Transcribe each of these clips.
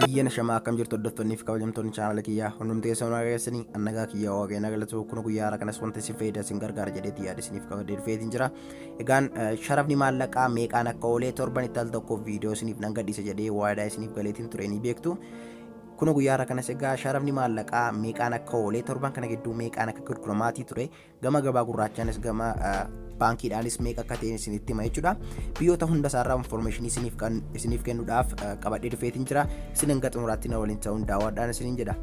Biyya shamaa akkam jirtu, hordoftoonni fi kabajamtoonni chaanala kiyyaa hundumti keessan nagaa keessanii? Annagaa kiyyaa, Waaqayyo na galatu. Kun guyyaa haaraa kanas wanta isin fayyada, isin gargaara jedheetti yaada isiniif qabadee dhufeetiin jira. Egaan sharafni maallaqaa meeqaan akka oolee torban itti al tokko viidiyoo isiniif nan gadhiisa jedhee waadaa isiniif galeetiin ture, ni beektu. Kun guyyaa haaraa kanas egaa sharafni maallaqaa meeqaan akka oolee, torban kana gidduu meeqaan akka gurguramaatii ture, gama gabaa gurraachaanis gama baankiidhaanis meeqa akka ta'e isinitti hima jechuudha. Biyyoota hunda isaarraa information isiniif kennuudhaaf qabadhee dhufeetiin jira. Isin hanga xumuraatti na waliin ta'uun daawwadhaan isiniin jedha.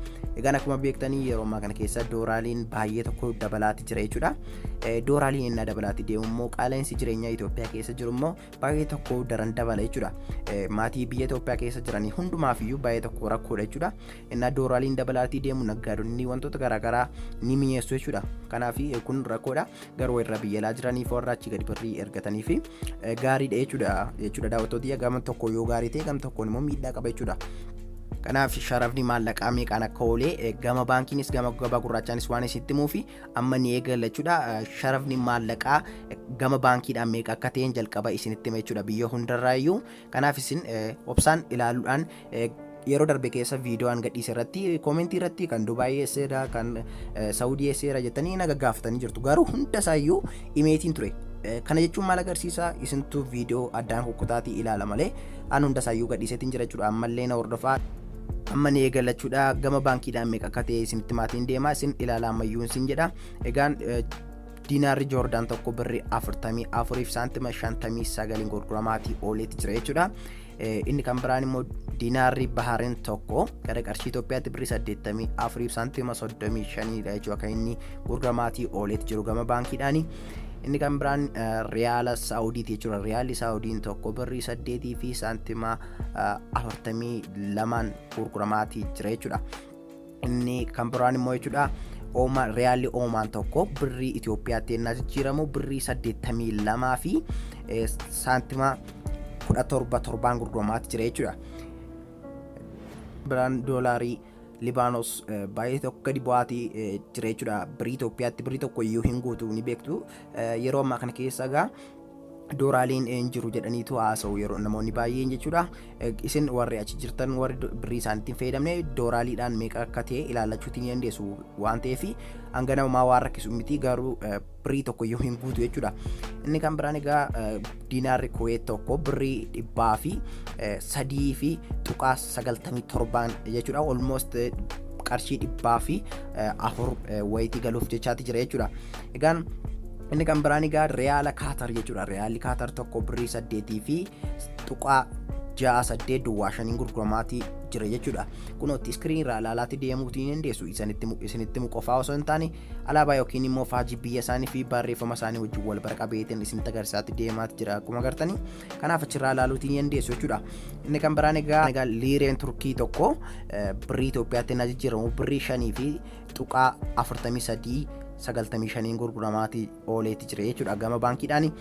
Egaan akkuma beektanii yeroo ammaa kana keessa dooraaliin baay'ee tokko dabalaati jira jechuudha. Dooraaliin innaa dabalaati deemu immoo qaala'insi jireenyaa Itoophiyaa keessa jiru immoo baay'ee tokko daran dabala jechuudha. Maatii biyya Itoophiyaa keessa jiranii hundumaaf iyyuu baay'ee tokko rakkoodha jechuudha. Innaa dooraaliin dabalaatii deemu naggaadonni wantoota garaagaraa ni mi'eessu jechuudha. Kanaaf kun rakkoodha. Garuu warra biyya alaa jiraniif, warra achi gadi birrii ergatanii fi gaariidha jechuudha. Daawwattooti, gama tokko yoo gaarii ta'e, gama tokkoon immoo miidhaa qaba jechuudha. Kanaaf sharafni maallaqaa meeqaan akka oolee gama baankiinis gama gabaa gurraachaanis waan isinitti himuu fi amma ni eegalla jechuudha. Sharafni maallaqaa gama baankiidhaan meeqa akka ta'een jalqaba isinitti hima jechuudha, biyya hundarraayyuu. Kanaaf isin obsaan ilaaluudhaan, yeroo darbe keessa viidiyoo an gadhiise irratti koomentii irratti kan Dubaayii eesseera, kan Saawudii eesseera jettanii na gaggaafatanii jirtu. Garuu hunda isaayyuu himeetiin ture. Kana jechuun maal agarsiisa? Isintu viidiyoo addaan kukkutaatii ilaala malee an hunda isaayyuu gadhiiseetiin jira jechuudha. Ammallee na hordofaa. Amma ni eegalla jechuudha. Gama baankiidhaan meeqa akka ta'e isinitti maatiin deema. Isin ilaala ammayyuu isin jedha. Egaan diinaarri Joordaan tokko birrii 44f saantima 59 gurguramaatii ooleeti jira jechuudha. Inni kan biraan immoo diinaarri Baharin tokko gara qarshii Itoophiyaatti birrii 84f saantima 35dha jechuudha kan inni gurguramaatii ooleeti jiru gama baankiidhaani. Inni kan biraan riyaala Saawudiiti jechuudha. Riyaalli Saawudiin tokko birrii 8 fi saantima 42 gurguramaatii jira jechuudha. Inni kan biraan immoo jechuudha, Oomaan, riyaalli Oomaan tokko birrii Itoophiyaatti yennaa jijjiiramu birrii 82 fi saantima 17 torbaan gurguramaatti jira jechuudha. Biraan doolaarii Libaanos baay'ee tokko gadi bu'aatii jira jechuudha. Birrii Itoophiyaatti birrii tokko iyyuu hin guutu, ni beektu. Yeroo ammaa kana keessa egaa dooraaliin hin jiru jedhaniitu haasa'u yeroo namoonni baay'een jechuudha. Isin warri achi jirtan, warri birrii isaaniitti hin fayyadamne, dooraaliidhaan meeqa akka ta'e ilaallachuutii ni dandeessu waan ta'eef hanga namaa waan rakkisu miti, garuu birrii tokko iyyuu hin guutu jechuudha. Inni kan biraan egaa diinaarri Kuweet tokko birrii 103.97n jechuudha. Almost qarshii 104 wayitii galuuf jechaati jira jechuudha. Egaan inni kan biraan egaa riyaala Kaatar jechuudha. Riyaalli Kaatar tokko birrii 8.6805n gurguramaatii jira jechuudha. Kunootti iskiriin irraa ilaalaatti deemuutii ni dandeessu. Isinitti himu qofaa osoo hin taane alaabaa yookiin immoo faajii biyya isaanii fi barreeffama isaanii wajjin wal bira qabeetiin isinitti agarsiisaatti deemaati jira akkuma agartanii. Kanaaf achirraa ilaaluutii ni dandeessu jechuudha. Inni kan biraan egaa liireen Turkii tokko birrii Itoophiyaatti na jijjiiramu birrii 5.4395n gurguramaatii ooleeti jira jechuudha gama baankiidhaani.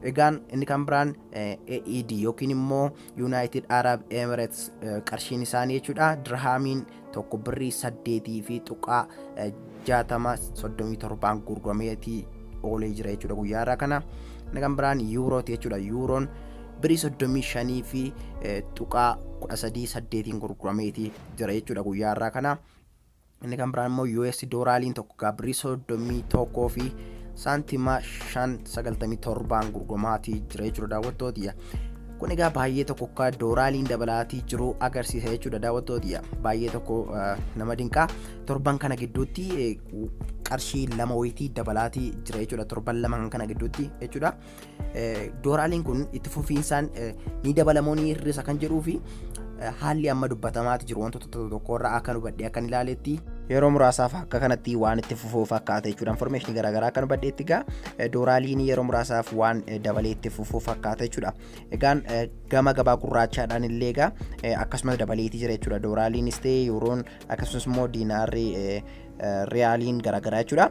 Egaan inni kan biraan AED yookiin immoo United Arab Emirates qarshiin isaanii jechuudha. Dirhaamiin tokko birrii 8.6037n gurgurameetii oolee jira jechuudha guyyaa irraa kana. Inni kan biraan yuurooti jechuudha. Yuuroon birrii 35.138n gurgurameetii jira jechuudha guyyaa irraa kana. Inni kan biraan immoo US dooraaliin tokko birrii 31 fi saantima 597n gurguramaatii jira jechuudha, daawwattooti. Kun egaa baay'ee tokko akka dooraaliin dabalaatii jiru agarsiisa jechuudha, daawwattooti. Baay'ee tokko nama dinqaa, torban kana gidduutti qarshii 2 wayitii dabalaatii jira jechuudha, torban 2 kana gidduutti jechuudha. Dooraaliin kun itti fufiinsaan ni dabalamoo ni hir'isa kan jedhuu fi haalli amma dubbatamaati jiru wantoota tokko tokko irraa akka hubadhee akkan ilaaletti yeroo muraasaaf akka kanatti waan itti fufuu fakkaata jechuudha. Information garaagaraa akka hubadheetti egaa dooraaliin yeroo muraasaaf waan dabalee itti fufuu fakkaata jechuudha. Egaan gama gabaa gurraachaadhaan illee egaa akkasumas dabaleetii jira jechuudha. Dooraaliinis ta'e yuuroon, akkasumas immoo diinaarri, riyaaliin garaagaraa jechuudha.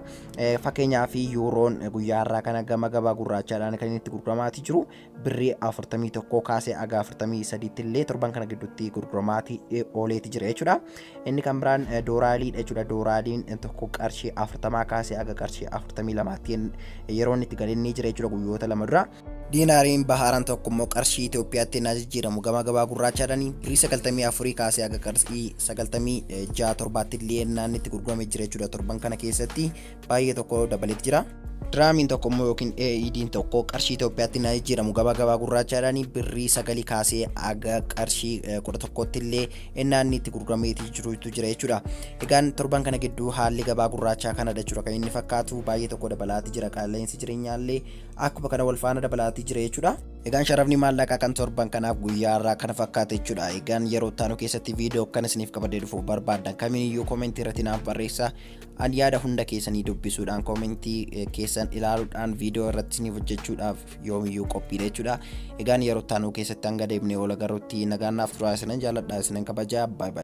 Fakkeenyaaf yuuroon guyyaa har'aa kana gama gabaa gurraachaadhaan kan inni itti gurguramaatii jiru birrii 41 kaasee haga 43tti illee torban kana gidduutti gurguramaatii ooleeti jira jechuudha. Inni kan biraan dooraaliidha jechuudha. Dooraaliin tokko qarshii 40 kaasee haga qarshii 42tti yeroo inni itti galee ni jira jechuudha guyyoota 2 dura. Diinaariin Bahaaraan tokko immoo qarshii Itoophiyaatti naa jijjiiramu gama gabaa gurraachaadhaan birrii 94 kaasee haga qarshii 96 7tti illee naannitti gurguramee jira jechuudha. Torban kana keessatti baay'ee tokko dabaleet jira. Diraamiin tokko immoo yookiin AED'n tokko qarshii Itoophiyaatti naa jijjiiramu gabaa gabaa gurraachaadhaan birrii 9 kaasee haga qarshii 11tti illee naanni itti gurgurameetii jirutu jira jechuudha. Egaan torban kana gidduu haalli gabaa gurraachaa kanadha jechuudha kan inni fakkaatu. Baay'ee tokko dabalaatii jira, qaala'insi jireenyaallee akkuma kana wal faana dabalaatii jira jechuudha. Egaan sharafni maallaqaa kan torban kanaaf guyyaa irraa kana fakkaata jechuudha. Egaan yeroo itti aanu keessatti viidiyoo akkana isiniif qabadee dhufu barbaaddan kamiiniyyuu koomentii irratti naaf barreessaa. Ani yaada hunda keessanii dubbisuudhaan, koomentii keessan ilaaluudhaan viidiyoo irratti isiniif hojjechuudhaaf yoomiyyuu qophiidha jechuudha. Egaan yeroo itti aanu keessatti hanga deemnee ol agarrutti nagaan naaf turaa, isinan jaalladha, isinan kabajaa. Baay'ee.